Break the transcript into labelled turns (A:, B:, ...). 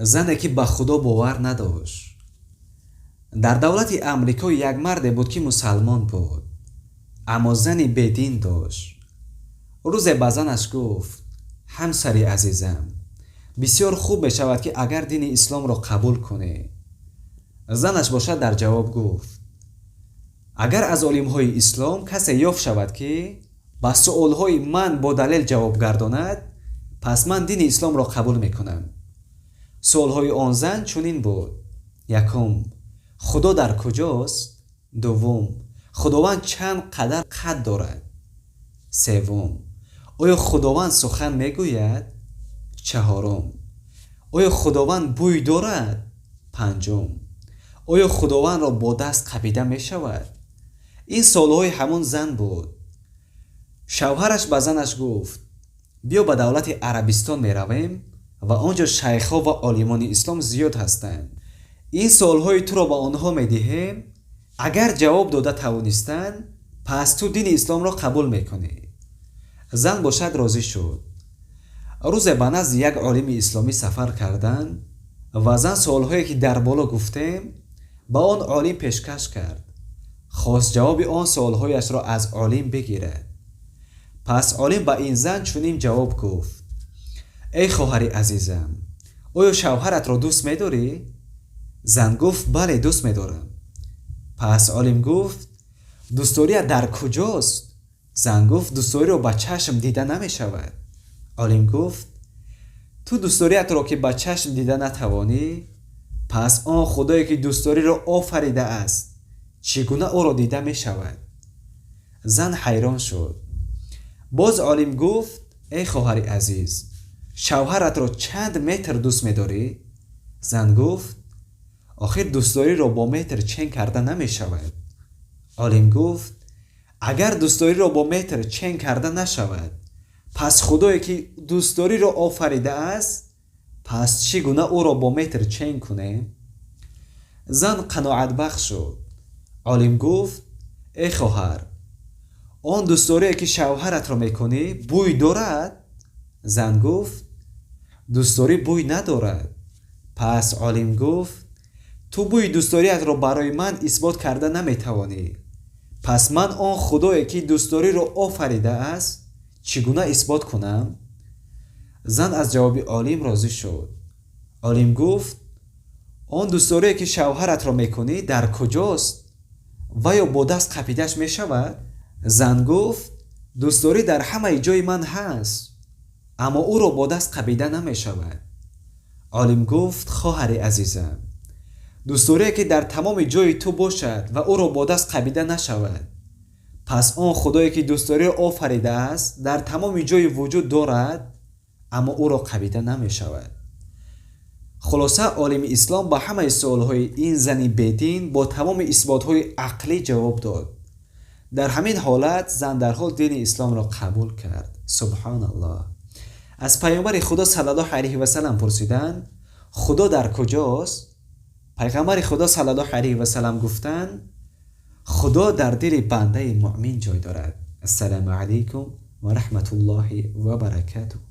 A: Зане, ки ба Худо бовар надошт. Дар давлати Амрико як марде буд, ки мусалмон буд, аммо зани бедин дошт. Рӯзе ба занаш гуфт: «Ҳамсари азизам, бисёр хуб мешавад, ки агар дини исломро қабул кунӣ». Занаш бошад, дар ҷавоб гуфт: «Агар аз олимҳои ислом касе ёфт шавад, ки ба суолҳои ман бо далел ҷавоб гардонад, пас ман дини исломро қабул мекунам». Суолҳои он зан чунин буд: якум, Худо дар куҷост? Дуввум, Худованд чанд қадар қад дорад? Севум, оё Худованд сухан мегӯяд? Чаҳорум, оё Худованд бӯй дорад? Панҷум, оё Худовандро бо даст қапида мешавад? Ин суолҳои ҳамон зан буд. Шавҳараш ба занаш гуфт: «Биё, ба давлати Арабистон меравем ва он ҷо шайхҳо ва олимони ислом зиёд ҳастанд. Ин суолҳои туро ба онҳо медиҳем. Агар ҷавоб дода тавонистанд, пас ту дини исломро қабул мекунӣ». Зан бошад, розӣ шуд. Рӯзе ба назди як олими исломӣ сафар карданд ва зан суолҳое, ки дар боло гуфтем, ба он олим пешкаш кард. Хост ҷавоби он суолҳояшро аз олим бигирад. Пас олим ба ин зан чунин ҷавоб гуфт: «Эй хоҳари азизам, оё шавҳаратро дӯст медорӣ?» Зан гуфт: «Бале, дӯст медорам». Пас олим гуфт: «Дӯстдорият дар куҷост?» Зан гуфт: «Дӯстдориро ба чашм дида намешавад». Олим гуфт: «Ту дӯстдориятро, ки ба чашм дида натавонӣ, пас он Худое, ки дӯстдориро офаридааст, чӣ гуна ӯро дида мешавад?» Зан ҳайрон шуд. Боз олим гуфт: «Эй хоҳари азиз, шавҳаратро чанд метр дӯст медорӣ?» Зан гуфт: «Охир дӯстдориро бо метр чен карда намешавад». Олим гуфт: «Агар дӯстдориро бо метр чен карда нашавад, пас Худое, ки дӯстдориро офаридааст, пас чӣ гуна ӯро бо метр чен кунем?» Зан қаноатбахш шуд. Олим гуфт: «Эй хоҳар, он дӯстдорие, ки шавҳаратро мекунӣ, бӯй дорад?» Зан гуфт: «Дӯстдорӣ бӯй надорад». Пас олим гуфт: «Ту бӯи дӯстдориятро барои ман исбот карда наметавонӣ, пас ман он Худое, ки дӯстдориро офаридааст, чӣ гуна исбот кунам?» Зан аз ҷавоби олим розӣ шуд. Олим гуфт: «Он дӯстдорие, ки шавҳаратро мекунӣ, дар куҷост ва ё бо даст қапидаш мешавад?» Зан гуфт: «Дӯстдорӣ дар ҳамаи ҷои ман ҳаст, аммо ӯро бо даст қапида намешавад». Олим гуфт: «Хоҳари азизам, дӯстдорие, ки дар тамоми ҷои ту бошад ва ӯро бо даст қапида нашавад, пас он Худое, ки дӯстдориро офаридааст, дар тамоми ҷои вуҷуд дорад, аммо ӯро қапида намешавад». Хулоса, олими ислом ба ҳамаи суолҳои ин зани бедин бо тамоми исботҳои ақлӣ ҷавоб дод. Дар ҳамин ҳолат зан дарҳол дини исломро қабул кард. Субҳоналлоҳ. Аз Пайғамбари Худо саллаллоҳу алайҳи васалам пурсиданд: «Худо дар куҷост?» Пайғамбари Худо саллаллоҳу алайҳи васалам гуфтанд: «Худо дар дили бандаи муъмин ҷой дорад». Ассалому алайкум ва раҳматуллоҳи ва баракатуҳ.